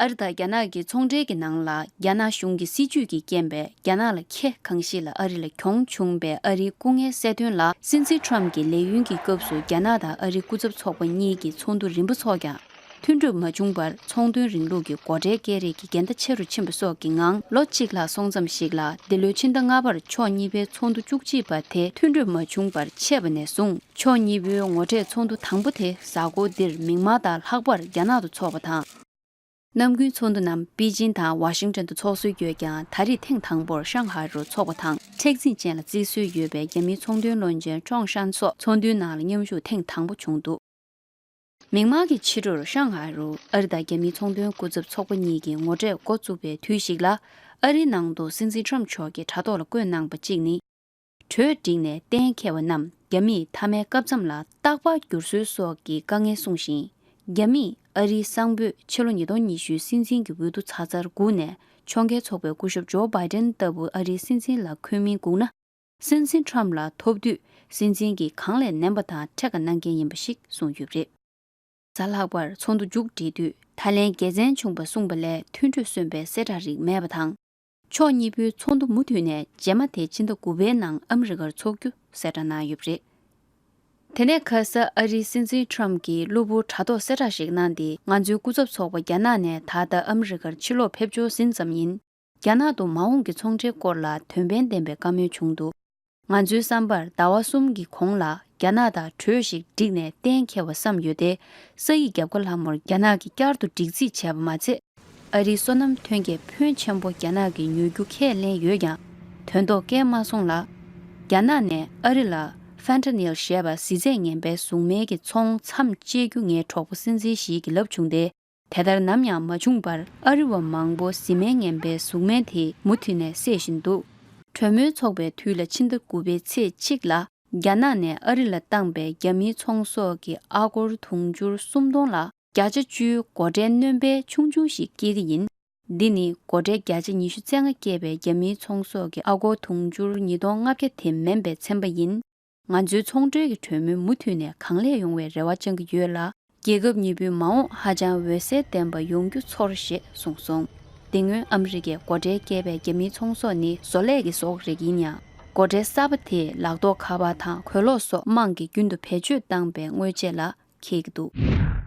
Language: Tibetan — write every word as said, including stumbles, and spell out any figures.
ཨ་རི་དང་རྒྱ་ནག་གི་ཚོང་འབྲེལ་གྱི་ནང་ལ་རྒྱ་ནག་གཞུང་གི་སྲིད་ཇུས་ཀྱི་རྐྱེན་པས་རྒྱ་ནག་ལ་ཁེ་གང་ཞིག་ལ་ཨ་རི་ལ་གྱོང་བྱུང་བའི་ཨ་རིའི་སྐུ་ངལ་སེལ་དོན་ལ། སྲིད་འཛིན་ཁྲམ་གྱི་ལས་ཡུན་གྱི་སྐབས་སུ་རྒྱ་ནག་དང་ཨ་རིའི་སྐུ་ཚབ་ཚོགས་པ་གཉིས་ཀྱི་ཚོགས་འདུ་རིམ་པ་འཚོགས་ཀྱང་། མཐུན་གྲོས་མ་བྱུང་བར་ཚོང་དོན་རིང་ལུགས་ཀྱི་སྒོ་ཁྲལ་སྐྱེལ་རེས་ཀྱི་འགལ་ཟླ་ཆེ་རུ་ཕྱིན་པ་སོགས་ཀྱི་ངང་ལོ་གཅིག་ལྷག་སོང་ཙམ་ཞིག་ལ། འདི་ལོའི་ཕྱི་ཟླ་ལྔ་པར་ཕྱོགས་གཉིས་པོའི་ཚོགས་འདུ་བཅུ་གཅིག་པ་དེ་མཐུན་གྲོས་མ་བྱུང་བར་ཆད་པ་ནས་བཟུང་། ཕྱོགས་གཉིས་པོའི་ངོ་འཕྲད་ཚོགས་འདུ་དང་པོ་དེ་གཟའ་འཁོར་འདིར་མིག་དམར་དང་ལྷག་པར་རྒྱ་ནག་ཏུ་འཚོགས་པ་དང་། ནམ་རྒྱུན་ཚོགས་འདུ་རྣམས་པེ་ཅིན་དང་ཝ་ཤིང་ཏོན་དུ་འཚོགས་སྲོལ་ཡོད་ཀྱང་། ད་རེས་ཐེངས་དང་པོར་ཧྲང་ཧའེ་རུ་འཚོགས་པ་དང་། མཁྲེགས་འཛིན་ཅན་ལ་བརྩི་སྲོལ་ཡོད་པའི་རྒྱ་མིའི་ཚོང་དོན་བློན་ཆེན་ཀྲོང་ཧྲན་སོགས་ཚོགས་འདུའི་ནང་ལ་མཉམ་ཞུགས་ཐེངས་དང་པོ་བྱུང་འདུག། མིག་དམར་གྱི་ཕྱི་དྲོར་ཧྲང་ཧའེ་རུ་ཨ་རི་དང་རྒྱ་མིའི་ཚོང་དོན་སྐུ་ཚབ་ཚོགས་པ་གཉིས་ཀྱི་ངོ་འཕྲད་འགོ་བཙུགས་པའི་དུས་ཤིག་ལ། ཨ་རིའི་ནང་དུ་སྲིད་འཛིན་ཁྲམ་མཆོག་གི་དྲ་ཐོག་ལ་བཀོད་གནང་པ་གཅིག་ནི། གྲོས་བསྒྲིགས་ནས་གཏན་འཁེལ་བ་རྣམས་རྒྱ་མིས་མཐའ་མའི་སྐབས་མཚམས་ལ་རྟག་པར་བསྒྱུར་སྲོལ་སོགས་ཀྱི་དཀའ་ངལ་གསུངས་ཤིང་། རྒྱ་མིས་ཨ་རིའི་གསང་ཕོད་ཕྱི་ལོ་ཉིས་སྟོང་ཉི་ཤུའི་སྲིད་འཛིན་གྱི་འོས་བསྡུ་ཚར་ཚར་སྒུག་ནས། ཕྱོགས་འགལ་ཚོགས་པའི་སྐུ་ཞབས་ཇོ་བྷའི་ཏན་ལྟ་བུ་ཨ་རིའི་སྲིད་འཛིན་ལ་འཁོད་མིན་སྒུག་ན། སྲིད་འཛིན་ཁྲམ་ལ་ཐོབ་དུས་སྲིད་འཛིན་གྱིས་གང་ལས་ནན་པ་དང་འཕྲད་ཀ་གནང་མཁན་ཡིན་པ་ཞིག་གསུངས་ཡོད་པ་རེད། གཟའ་ལྷག་པར་ཚོགས་འདུ་མཇུག་བསྒྲིལ་དུས། ད་ལན་དགེ་མཚན་བྱུང་བ་གསུངས་པ་ལས་མཐུན་གྲོས་སོན་པའི་གསལ་བསྒྲགས་རིགས་མེད་པ་དང་། ཕྱོགས་གཉིས་པོའི་ཚོགས་འདུ་མུ་མཐུད་ནས་རྗེས་མ་དེ་ཕྱི་ཟླ་དགུ་པའི་ནང་ཨ་མི་རི་ཀར་འཚོགས་རྒྱུ་གསལ་བསྒྲགས་གནང་ཡོད་པ་རེད། དེ་ནས་ཁ་ས་ཨ་རིའི་སྲིད་འཛིན་ཁྲམ་གྱིས་གློ་བུར་དྲ་ཐོག་གསལ་བསྒྲགས་ཤིག་གནང་སྟེ། ང་ཚོའི་སྐུ་ཚབ་ཚོགས་པ་རྒྱ་ནག་ནས་ད་ལྟ་ཨ་མི་རི་ཀར་ཕྱིར་ལོག་ཕེབས་འབྱོར་ཟིན་ཙམ་ཡིན། རྒྱ་ནག་ཏུ་མ་འོངས་ཀྱི་ཚོང་འབྲེལ་སྐོར་ལ་དོན་ཕན་ལྡན་པའི་བཀའ་མོལ་བྱུང་འདུག། ང་ཚོའི་བསམ་པར་ཟླ་བ་གསུམ་གྱི་གོང་ལ་རྒྱ་ནག་དང་གྲོས་ཤིག་བསྒྲིགས་ནས་གཏན་འཁེལ་བ་བསམ་ཡོད་དེ། ས་ཡི་རྒྱབ་ཁ་ལྷ་མོར་རྒྱ་ནག་གིས་བསྐྱར་དུ་སྒྲིག་རྩིས་བྱས་པ་མ་ཚད། ཨ་རིའི་སོ་ནམ་ཐོན་སྐྱེད་ཕོན་ཆེན་པོ་རྒྱ་ནག་གིས་ཉོ་རྒྱུ་ཁས་ལེན་ཡོད་ཀྱང་། དོན་ཐོག་སྐལ་མ་སོང་ལ། རྒྱ་ནག་ནས་ཨ་རི་ལ་ཕན་ཏ་ནིལ་ཞེས་པ་གཟི་རྫས་ངན་པའི་གཟུགས་སྨན་གྱི་ཚོང་མཚམས་བཅད་རྒྱུ་ངའི་གྲོགས་པོ་སྲིད་འཛིན་ཞིག་གིས་ལབ་བྱུང་སྟེ། དེ་ལྟར་ནམ་ཡང་མ་བྱུང་བར། ཨ་རི་བ་མང་པོ་གཟི་སྨན་ངན་པའི་གཟུགས་སྨན་དེ་མུ་མཐུད་ནས་བཟས་བཞིན་འདུག། གྲོས་མོལ་ཚོགས་པའི་དུས་ལ་ཕྱི་ཟླ་དགུ་པའི་ཚེས་གཅིག་ལ། རྒྱ་ནག་ནས་ཨ་རི་ལ་བཏང་པའི་རྒྱ་མིའི་ཚོང་ཟོག་གི་ཨ་སྒོར་དུང་ཕྱུར་སུམ་སྟོང་ལ་བརྒྱ་ཆ་བཅུའི་སྒོ་ཁྲལ་སྣོན་པ་ཆུང་ཆུང་ཞིག་སྐྱེལ་གྱི་ཡིན། འདི་ནི་སྒོ་ཁྲལ་བརྒྱ་ཆ་ཉི་ཤུ་རྩ་ལྔ་བཀལ་བའི་རྒྱ་མིའི་ཚོང་ཟོག་གི་ཨ་སྒོར་དུང་ཕྱུར་ཉིས་སྟོང་ལྔ་བརྒྱ་དེ་མིན་པའི་ཚན་པ་ཡིན། ང་ཚོའི་ཚོང་འབྲེལ་གྱི་གྲོས་མོལ་མུ་མཐུད་ནས་གང་ལེགས་ཡོང་བའི་རེ་བ་བཅང་གི་ཡོད་ལ། རྒྱལ་ཁབ་གཉིས་པོའི་མ་འོངས་ཧ་ཅང་འོད་གསལ་ལྡན་པ་ཡོང་རྒྱུ་ཚོར་ཞེས་གསུངས་སོང་། དེ་སྔོན་ཨ་མི་རི་ཀས་སྒོ་ཁྲལ་བཀལ་བའི་རྒྱ་མིའི་ཚོང་ཟོག་ནི་བཟོ་ལས་ཀྱི་ཟོག་རིགས་ཡིན་ཡང་། སྒོ་ཁྲལ་གསར་པ་དེས་ལག་ཐོགས་ཁ་པར་དང་གོས་ལོག་སོགས་དམངས་ཀྱིས་རྒྱུན་དུ་བེད་སྤྱོད་བཏང་པའི་དངོས་ཆས་ལ་འཁེལ་གྱི་འདུག།